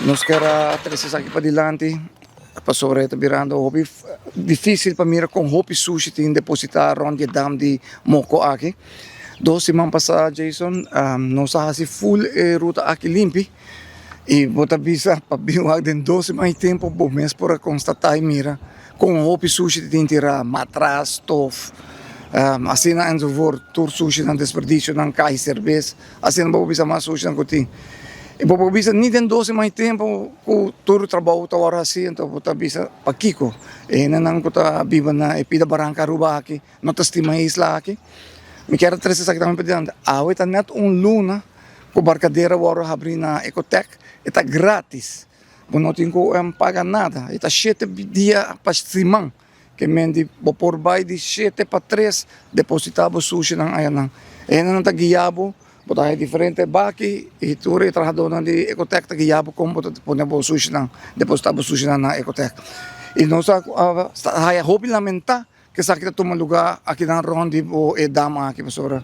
Nos kier a trece esaki padilanti pasobra e ta birando hopi dificil pa mira con hopi sushi tin deposita rond di e dam di Moko aki. Dos siman pasa Jason nos a haci full e ruta aki limpi y bo ta bisa pa bin wak den dos siman y tempo bo mes por a constata y mira con hopi sushi tin tira, matras, stof, asina enzovoort tur sushinan desperdicionan cahi cerbes. Asina bo por bisa mas sushinan ku tin. I bo por bisa ni den dos siman di tempu ku tur trabou ta wòrdu hasi, anto bo ta bisa pakiko e hendenan ku ta biba na e pida baranka Aruba aki no ta stima e isla aki. Mi kier a trese esaki tambe padilanti. Awe ta nèt un luna ku Barkadera wòrdu habri na Ecotech, e ta gratis, bo no tin ku paga nada, e ta shete dia pa siman. Ke men di bo por bai di shete pa tres depositá bo sushinan ayanan. E hendenan ta guia bo, bo ta haña diferente baki i tur e trahadónan di Ecotech ta guia bo kon bo ta pone bo sushinan, depositá bo sushinan na Ecotech. I nos ta haña hopi lamentá ku esaki ta tuma lugá akinan rònt di bo e dam aki pasobra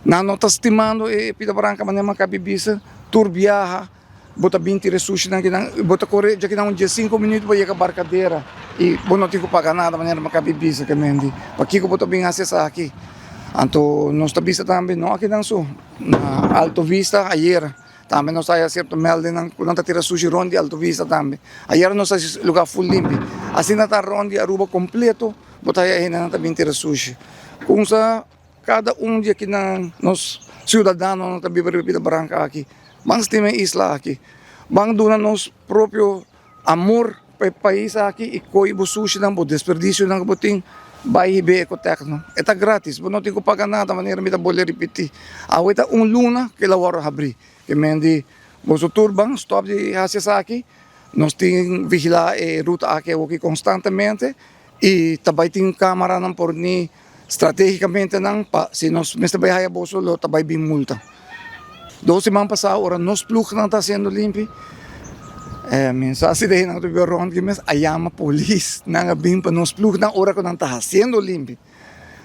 nan no ta stimando e pida baranka manera nan kabi bisa tur biaha. Bo ta bin tira e sushinan kinan, bo ta kore djakinan un diesinko minuut pa yega Barkadera i bo no tin ku paga nada manera mi kabi bisa ke mendi. Pakiko bo ta bin hasi esaki? Anto nos ta bisa tambe no akinan so, na Alto Vista ayera tambe nos haya sierto meldingnan ku nan ta tira sushi rond di Alto Vista tambe. Ayera nos hasi luga ful limpi. Asina ta rond di Aruba kompleto bo ta haya hendenan ta bin tira sushi. Kumsa. Kada un di akinan nos siudadanonan ta biba riba pida baranka aki. Ban stima e isla aki. Ban duna nos propio amor pa e pais aki i kohe bo sushinan, bo desperdisionan ku bo tin, bai hib'é Ecotecno. E ta gratis, bo no tin ku paga nada, manera mi ta bolbe ripití. Awe ta un luna ku el a wòrdu habrí. Ke men di boso tur ban stòp di hasi esaki. Nos tin vigilá e ruta aki awoki konstantemente i ta bai tin kamaranan por ni. Strategicamente nan pa si nos mester bai haya boso lo ta bai bin multa. Dos siman pasa ora nos plugnan ta haciendo limpi mi sa si de nan ta biba rond ki mes a yama polis nan a bin pa nos plugnan ora ku nan ta haciendo limpi.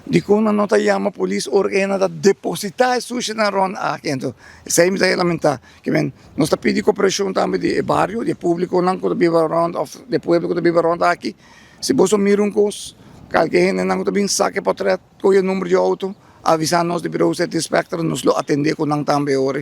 Dikon nan no ta yama polis ora ku nan ta deposita e sushinan rond aki anto esei mi ta lamenta ke men nos ta pidi koperashon tambe di e bario di e publiconan ku ta biba rond of di e pueblo ku ta biba rond aki. Si boso mira un kos, kalke hendenan ku ta bin saka e pòtrèt, kohe e number di outo, avisá nos di Bureau Safety Inspector, nos lo atendé ku nan tambe ora.